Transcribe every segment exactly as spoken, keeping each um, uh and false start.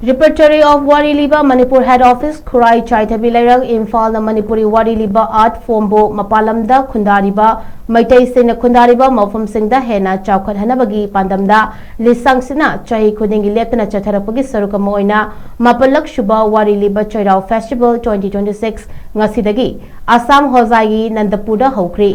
Repertory of ꯋꯥꯔꯤ ꯂꯤꯕ Manipur head office ꯈꯨꯔꯥꯏ ꯆꯥꯏꯊꯕꯤ ꯂꯩꯔꯛ ꯏꯝꯐꯥꯜꯅ ꯃꯅꯤꯄꯨꯔꯤ ꯋꯥꯔꯤ ꯂꯤꯕ art formꯕꯨ ꯃꯄꯥꯟ ꯂꯝꯗ ꯈꯨꯟꯗꯥꯔꯤꯕ ꯃꯩꯇꯩꯁꯤꯡꯅ ꯈꯨꯟꯗꯥꯔꯤꯕ ꯃꯐꯝꯁꯤꯡꯗ ꯍꯦꯟꯅ ꯆꯥꯎꯈꯠꯍꯟꯅꯕꯒꯤ ꯄꯥꯟꯗꯝꯗ ꯂꯤꯁꯥꯡꯁꯤꯠꯅ ꯆꯍꯤ ꯈꯨꯗꯤꯡꯒꯤ ꯂꯦꯞꯇꯅ ꯆꯠꯊꯔꯛꯄꯒꯤ ꯁꯔꯨꯛ ꯑꯃ ꯑꯣꯏꯅ ꯃꯥꯄꯜꯂꯛ ꯁꯨꯕ ꯋꯥꯔꯤ ꯂꯤꯕ ꯆꯩꯔꯥꯎ festival twenty twenty six ꯉꯁꯤꯗꯒꯤ ꯑꯁꯥꯝ ꯍꯣꯖꯥꯏꯒꯤ ꯅꯟꯗꯄꯨꯔꯗ ꯍꯧꯈ꯭ꯔꯤ꯫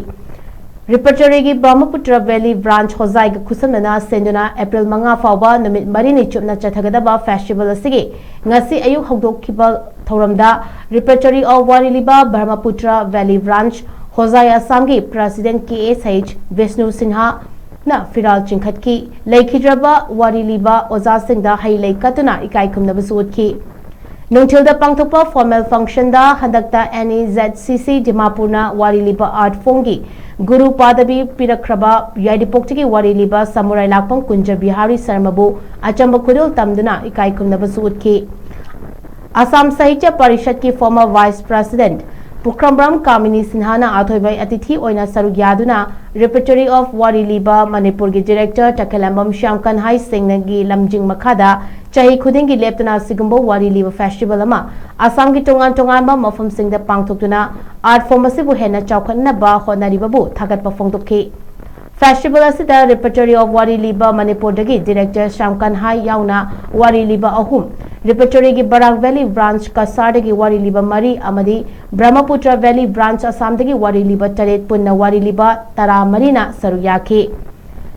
Repertoryꯒꯤ Brahmaputra Valley Branch ꯍꯣꯖꯥꯏꯒ ꯈꯨꯠꯁꯝꯅꯅ ꯁꯤꯟꯗꯨꯅ April ꯃꯉꯥ ꯐꯥꯎꯕ ꯅꯨꯃꯤꯠ ꯃꯔꯤꯅꯤ ꯆꯨꯞꯅ ꯆꯠꯊꯒꯗꯕ festival ꯑꯁꯤꯒꯤ ꯉꯁꯤ ꯑꯌꯨꯛ ꯍꯧꯗꯣꯛꯈꯤꯕ ꯊꯧꯔꯝꯗ Repertory of ꯋꯥꯔꯤ ꯂꯤꯕ Brahmaputra Valley Branch ꯍꯣꯖꯥꯏ ꯑꯁꯥꯝꯒꯤ President K S H Vishnu Sinhaꯅ ꯐꯤꯔꯥꯜ ꯆꯤꯡꯈꯠꯈꯤ꯫ ꯂꯩꯈꯤꯗ꯭ꯔꯕ ꯋꯥꯔꯤ ꯂꯤꯕ ꯑꯣꯖꯥꯁꯤꯡꯗ ꯍꯩ ꯂꯩ ꯀꯠꯇꯨꯅ ꯏꯀꯥꯏ ꯈꯨꯝꯅꯕꯁꯨ ꯎꯠꯈꯤ꯫ ꯅꯨꯡꯊꯤꯜꯗ ꯄꯥꯡꯊꯣꯛꯄ formal functionꯗ ꯍꯟꯗꯛꯇ N E Z C C ꯗꯤꯃꯥꯄꯨꯔꯅ ꯋꯥꯔꯤ ꯂꯤꯕ art formꯒꯤ ꯒꯨꯔꯨ ꯄꯥꯗꯕꯤ ꯄꯤꯔꯛꯈ꯭ꯔꯕ ꯌꯥꯏꯔꯤꯄꯣꯛꯇꯒꯤ ꯋꯥꯔꯤ ꯂꯤꯕ ꯁꯃꯨꯔꯥꯏ ꯂꯥꯛꯄꯝ ꯀꯨꯟꯖ ꯕꯤꯍꯥꯔꯤ ꯁꯔꯃꯕꯨ ꯑꯆꯝꯕ ꯈꯨꯗꯣꯜ ꯇꯝꯗꯨꯅ ꯏꯀꯥꯏ ꯈꯨꯝꯅꯕꯁꯨ ꯎꯠꯈꯤ꯫ ꯑꯁꯥꯝ ꯁꯥꯍꯤꯇ꯭ꯌ ꯄꯔꯤꯁꯠꯀꯤ former vice president ꯄꯨꯈ꯭ꯔꯝꯕ꯭ꯔꯝ ꯀꯥꯃꯤꯅꯤ ꯁꯤꯟꯍꯥꯅ ꯑꯊꯣꯏꯕ ꯑꯇꯤꯊꯤ ꯑꯣꯏꯅ ꯁꯔꯨꯛ ꯌꯥꯗꯨꯅ Repertory of ꯋꯥꯔꯤ ꯂꯤꯕ ꯃꯅꯤꯄꯨꯔꯒꯤ director ꯇꯈꯦꯂꯝꯕꯝ ꯁ꯭ꯌꯥꯝ ꯀꯟꯍꯥꯏ ꯁꯤꯡꯅꯒꯤ ꯂꯝꯖꯤꯡ ꯃꯈꯥꯗ ꯆꯍꯤ ꯈꯨꯗꯤꯡꯒꯤ ꯂꯦꯞꯇꯅ ꯑꯁꯤꯒꯨꯝꯕ ꯋꯥꯔꯤ ꯂꯤꯕ festival ꯑꯃ ꯑꯁꯥꯝꯒꯤ ꯇꯣꯉꯥꯟ ꯇꯣꯉꯥꯟꯕ ꯃꯐꯝꯁꯤꯡꯗ ꯄꯥꯡꯊꯣꯛꯇꯨꯅ art form ꯑꯁꯤꯕꯨ ꯍꯦꯟꯅ ꯆꯥꯎꯈꯠꯅꯕ ꯍꯣꯠꯅꯔꯤꯕꯕꯨ ꯊꯥꯒꯠꯄ ꯐꯣꯡꯗꯣꯛꯈꯤ꯫ Festival ꯑꯁꯤꯗ Repertory of ꯋꯥꯔꯤ ꯂꯤꯕ ꯃꯅꯤꯄꯨꯔꯗꯒꯤ director ꯁ꯭ꯌꯥꯝ ꯀꯟꯍꯥꯏ ꯌꯥꯎꯅ ꯋꯥꯔꯤ ꯂꯤꯕ ꯑꯍꯨꯝ, Repertoryꯒꯤ ꯕꯔꯥꯛ Valley Branch ꯀꯁꯥꯔꯗꯒꯤ ꯋꯥꯔꯤ ꯂꯤꯕ ꯃꯔꯤ ꯑꯃꯗꯤ Brahmaputra Valley Branch ꯑꯁꯥꯝꯗꯒꯤ ꯋꯥꯔꯤ ꯂꯤꯕ ꯇꯔꯦꯠ, ꯄꯨꯟꯅ ꯋꯥꯔꯤ ꯂꯤꯕ ꯇꯔꯥ ꯃꯔꯤꯅ ꯁꯔꯨꯛ ꯌꯥꯈꯤ꯫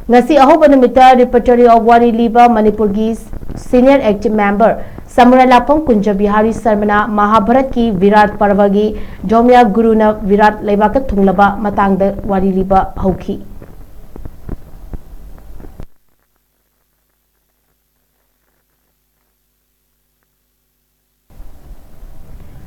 ꯉꯁꯤ ꯑꯍꯧꯕ ꯅꯨꯃꯤꯠꯇ Repertory of ꯋꯥꯔꯤ ꯂꯤꯕ ꯃꯅꯤꯄꯨꯔꯒꯤ senior active member ꯁꯃꯨꯔꯥꯏ ꯂꯥꯛꯄꯝ ꯀꯨꯟꯖ Bihari ꯁꯔꯃꯅ ꯃꯍꯥꯚꯥꯔꯠꯀꯤ Virat ꯄꯔꯕꯒꯤ ꯙꯧꯃ꯭ꯌ ꯒꯨꯔꯨꯅ Virat ꯂꯩꯕꯥꯛꯇ ꯊꯨꯡꯂꯕ ꯃꯇꯥꯡꯗ ꯋꯥꯔꯤ ꯂꯤꯕ ꯍꯧꯈꯤ꯫